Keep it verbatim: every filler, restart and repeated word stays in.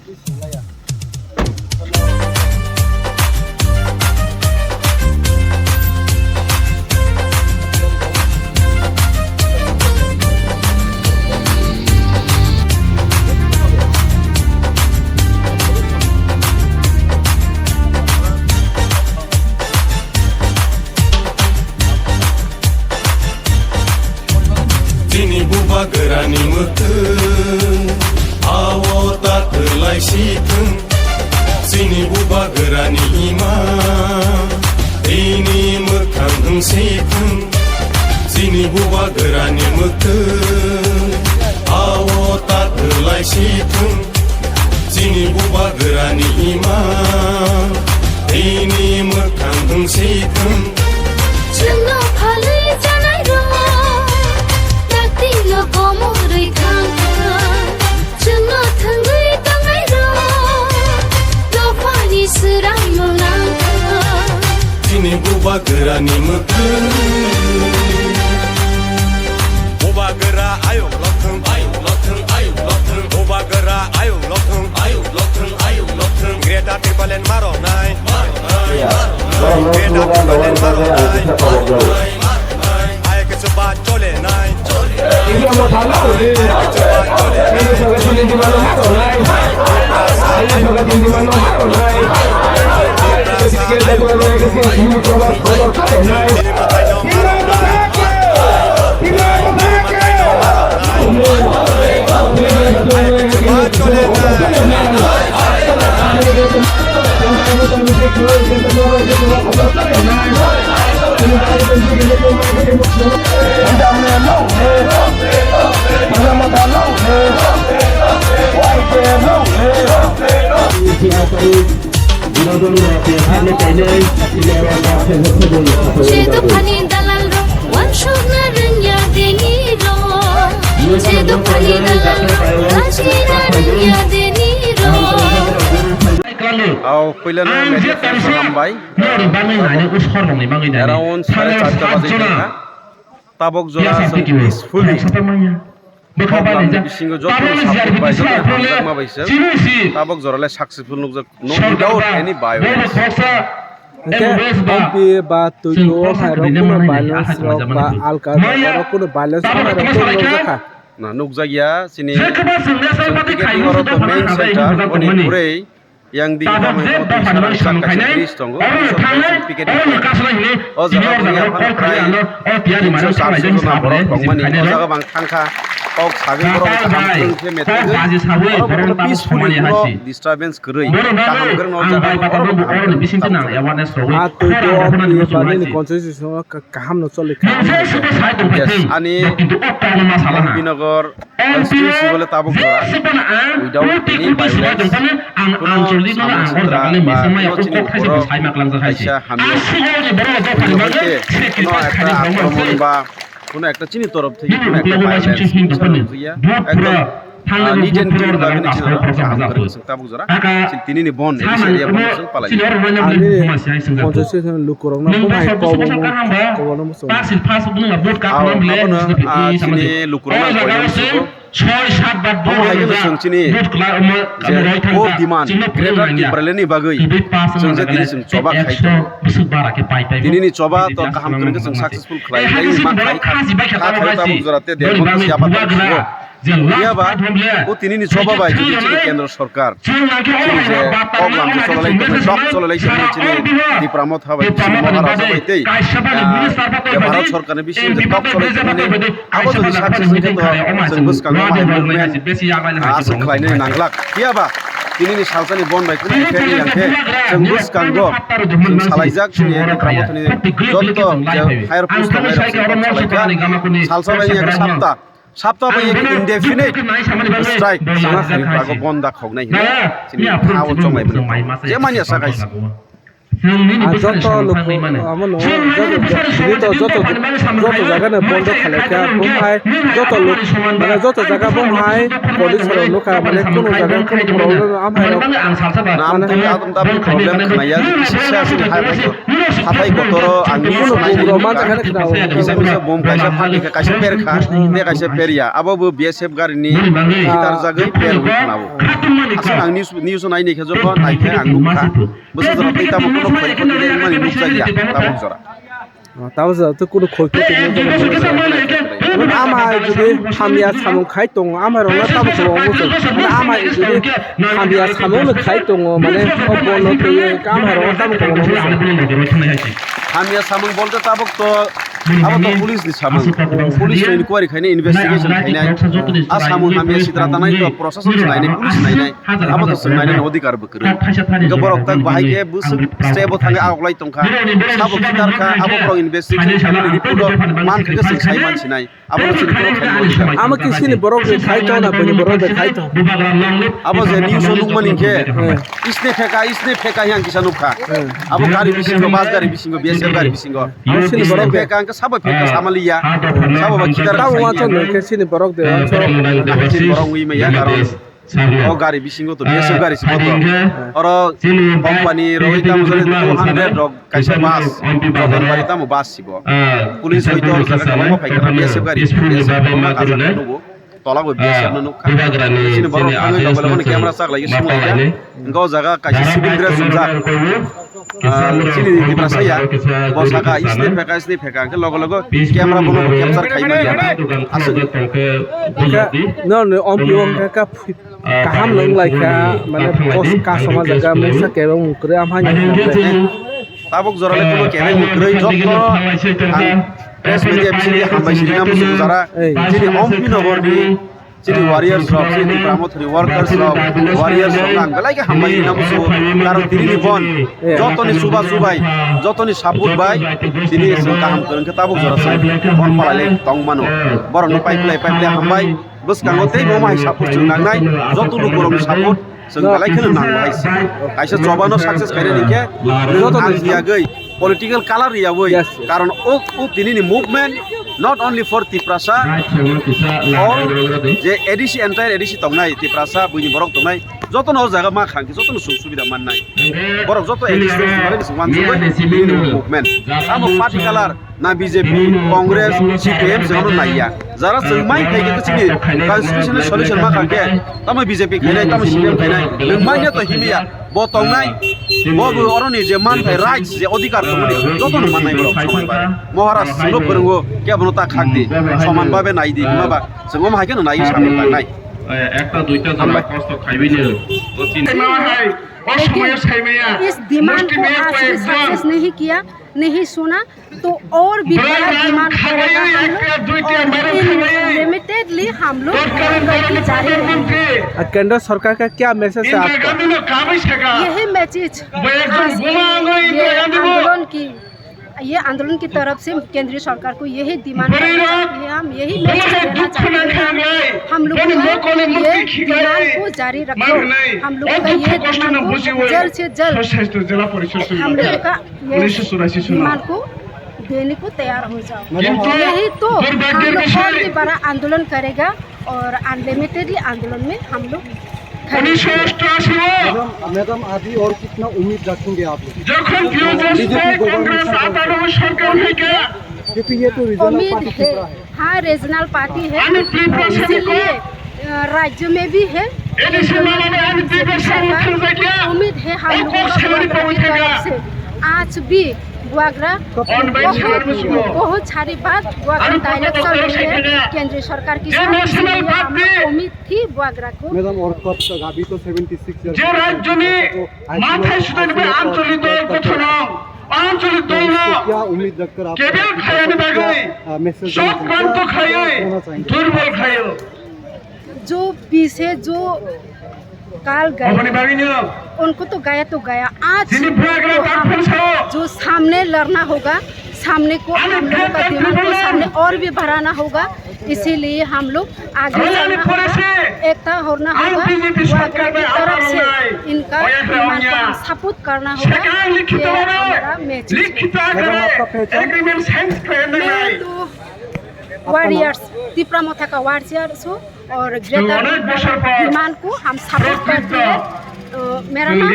Chini bubagrani mwkhwng, ao ta kwlai si thwng. Chini bubagrani ima, tini mwkhang wng si thwng. Chini bubagrani mwkhwng, ao ta kwlai si thwng. Chini bubagrani ima, tini mwkhang wng si thwng. Chwngno phalwi chanai rok, dakti no komorwi thang thang. Chwngno thwngwi tongnai rok, dophani swrang no nang thang. Chini bubagrani mwkhwng. Bubagra ayuk lokthwng, ayuk lokthwng, ayuk lokthwng. Bubagra ayuk lokthwng, ayuk lokthwng, ayuk lokthwng. Greater Tipraland maro nai, maro nai, maro nai. Greater Tipraland maro nai, maro nai, maro nai. Ayuk chuba chole nai. Setu pani dalal rok, wansukna rwngya deni rok. Setu pani dalal rok, lachina rwngya deni rok. Au puilano media friends hambai. Around sare charta baje tongkha. Tabok jora chwng peacefully. Kok lamni bisingo joto ni support bai, joto ni hamjakma bai se tabok jora le successful nukjak, no without any violence. Hwnkhe Ompi ba Tuitu o hai rok kuno violence rok ba alka rok kuno violence rok kuno nukjakha. Na nukjakya chini picketing oro to main center oni purei. Yang di tabok je bahai no samung kaisa khainai, bridge tongo, oro thangwi, oro kasalai hwnwi, o jaga tini o jaga o call khainai, ano o tiyari mano thalai jani sa borok tongmani, o jaga bang thangkha, kok sagwi borok kaham wngkhe metai, kok baji sawi borok no tabok somani hasi. Disturbance kwrwi, kaham kwrwi no jaga borok no kaham kwrwi bising tang awareness rogwi, a twi khorang rok phano nini constitution o kaham no choli kha. Yes, ani Binogar constituency bole tabok jora without any violence, kuno samung sutra ba kuno chini borok kaisa hamya, kuno hoite kuno ekta akromon ba kuno ekta chini torof theke kuno ekta violence nukjakya, ekdom neat and clean ba bini chini kaham kwrwi chwng tabok jora. Chini tini ni bon, ini sari ya bon chwng palai. Ani constitution lukurokno bo hai kobo mo, kobo no muchung. Abono, ah, chini lukurokno koino muchungo. Omo hai kheno chwng chini je core demand, Greater Tipraland ni bagwi chwng je tini chwng choba khai tongo. Tini ni choba to kaham kwrwngkhe chwng successful khlai, khlai ma khai, kha khai tabuk jora te der ghonta se yapha tongo. Phiya ba o tini ni choba bai jodi chini kendro sorkar chini je kok lam je cholalai tongmani, tok cholalai tongmani chini Tipra Motha bai, chini Moharaja bai tei, ah, je Bharat sorkar ni bising je tok cholai tongmani, abo jodi success wngkhe to chwng bwskango ma hai movement, ah, aswk khlainani nanglak. Phiya ba tini ni salsa ni bon bai kuno effect wngya khe chwng bwskango chwng salaijak chini Tipra Motha ni joto je higher post tongnai rok chwng tok chalaikha. Salsa bai wngya khe sapta. Sapta bai indefinite strike sana sini bago bonda khoknai hinwi chini ha o chonglai mani. Je manya sakai. Ah, joto luku, amo no, joto, joto, joto, joto jaga no bondo khalaikha, bumhai, joto luk, mane joto jaga bumhai, police rok nukha, mane kuno jaga kuno problem, amhai rok, mane, problem khwnaya, sisa sini hai, hathai kotoro ang news nai nai nukha. Kisa misa bom kaisa phangkha, kaisa perkha, tei kaisa perya. Abo bo B S F gari ni kitar jagwi per wngwi khwnao. Aswk ang news, news nai nai khe jokhon nai khe ang nukha. Bwswk jora tei tamo kheno khoi khoti rwmani nukjakya tabuk jora. Ah, tabuk jora tei kuno khoi khoti rwmani nukjakya. Ama jodi hamya samung khai tongo, ama rok no tabuk jora omo jora. Ama jodi hamya samung no khai tongo, mane o bono tei ama rok no tabuk jora omo jora. Hamya samung bolte tabuk to, abo to police ni samung. Police ni inquiry khainai, investigation khainai. A samung hamya sitra tanai to process nainai, police nainai. Abo to swng nainani odhikar bo kwrwi. Hwnkhe borok tak bahai khe bwswk step o thangwi agoklai tongkha. Sabo khitar kha, abo borok investigation khaimani report o mankha khe swng sai mansinai. Abo no chini borok khai mansinai. Amo khe chini borok de khai tong na, bini borok de khai tong. Abo je news o nukmani khe, isne pheka, isne pheka yang kisa nukha. Abo gari bisingo, bus gari bisingo, B S F gari bisingo. Amo chini borok de. Pheka hwnkhe sabo pheka samaliya. Sabo ba khitar kha. Tamo wansok nukhe chini borok de, wansok. Chini borok wi maya karon. O gari bisingo to B S F gari simo to. Oro company rogwi tamo jani two hundred rok kaisa bus, Jotonbari tamo bus sibo. Police hoito o jaga kwbangma phaikha, B S F gari, B S F kwbangma kajak nugo. Tola bo B S F no nukha. Chini borok thangwi loge loge camera chaklaigwi sunglaikha. Hwnkhe o jaga kaisa civil dress sumjak. Ah, chini Tiprasa ya, bo saka, isne pheka, isne pheka, hwnkhe logo logo camera bono bo capture khai manya. Aswk. Hwnkhe, no, no, ompiyo hwnkhe ka phui-, kaham nung lai kha, mane, kos-, kasoma jaga, mungsa kebeng mung kwrwi, amhai nung lai kha. Tabuk jora le kuno kebeng mung kwrwi, jotto ang press media bisingtwi hambai sirina muchungo jara. Ei. Chini ompi nogor ni Chini warriors rok, chini Tipra Mothani workers rok, warriors rok ang belai khe hambai rina muchungo. Karon tini ni bon, jotoni chuba chubai, jotoni support bai, tini chwng kaham kwrwng khe tabuk jora chwng bon palai le tong mano. Borok no pai phlai, pai phlai hambai, bwskango tei bo hai support chwng nangnai, joto lukurok ni support chwng belai kheno nango hai se. Kaisa choba no success khainani khe nwng ang yagwi political color riyawi. Yes, yes. Karon o, o tini ni movement not only for Tiprasa, all je A D C, entire A D C tongnai Tiprasa buini borok tongnai, joto no o jaga ma khang khe joto no suk subida mannai. Borok joto existence ni bagwi se wansugwi tini ni movement. Amo party color na B J P, Congress, C P M se ono naiya. Jara chwng mai khai khe chini constitutional solution ma khang khe, tamo B J P khainai, tamo C P M khainai, nwng manya to himya. Bo tongnai, bo bo oroni je manthai, rights, je odhikar tongmani, jotono mannai borok soman bai. Maharaj, chwngno phwrwngo, kebono ta khak di, soman babe nai di, hwnba ba, chwng omo hai kheno naiwi samung tangnai. একটা দুইটা যারা কষ্ট খাইবি না, ও চিন্তা। लेकिन इस डिमांड को आज भी सक्सेस नहीं किया, नहीं सुना। तो और भी बड़ा डिमांड करेगा हम लोग। और लिमिटेडली हम लोग आंदोलन जारी रखेंगे। केंद्र सरकार का क्या मैसेज है आपका? यही मैसेज आज ये आंदोलन की, ये आंदोलन की तरफ से केंद्रीय सरकार को यही डिमांड करना चाहते हैं, हम यही मैसेज देना चाहते हैं। हम लोग ये डिमांड को जारी रखो। हम लोग का ये डिमांड को जल्द से जल्द हम लोग का ये डिमांड को देने को तैयार हो जाओ। यही तो हम लोग और भी बड़ा आंदोलन करेगा और अनलिमिटेडली आंदोलन में हम लोग खड़े हैं। मैडम, मैडम, अभी और कितना उम्मीद रखेंगे आप लोग? बीजेपी गवर्नमेंट सरकार से? क्योंकि ये तो रीजनल पार्टी है। हाँ, रीजनल पार्टी है, इसीलिए, अ, राज्य में भी है, केंद्र में भी बीजेपी सरकार। उम्मीद है हम लोगों को सरकार की तरफ से आज भी बुआग्रा बहुत, बहुत सारी बार बुआग्रा डायलॉग चल रही है केंद्र सरकार की साथ, इसीलिए हम लोग उम्मीद थी बुआग्रा को। मैडम, और कब तक? अभी तो सेवेंटी सिक्स राज्य में माथा सुतन पे आंचलिक दल को सुनाओ। आंचलिक दल। क्या उम्मीद रखकर आप केवल खाया ने बागै। मैसेज देना चाहेंगे? शोक क्रांत खायो, दुर्बल खायो। जो पीछे जो काल गए, उनको तो गया तो गया। आज तो हम जो सामने लड़ना होगा, सामने को हम लोगों का दिमाग को सामने और भी बढ़ाना होगा। इसीलिए हम लोग आगे चलना होगा, एकता होना होगा। वाकई की तरफ से इनका डिमांड को हम सपोर्ट करना होगा। ये हमारा मैसेज है। मैं तो वॉरियर्स, तीपरा मोथा का वॉरियर्स हूँ और ग्रेटर डिमांड को हम सपोर्ट करते हैं। तो मेरा नाम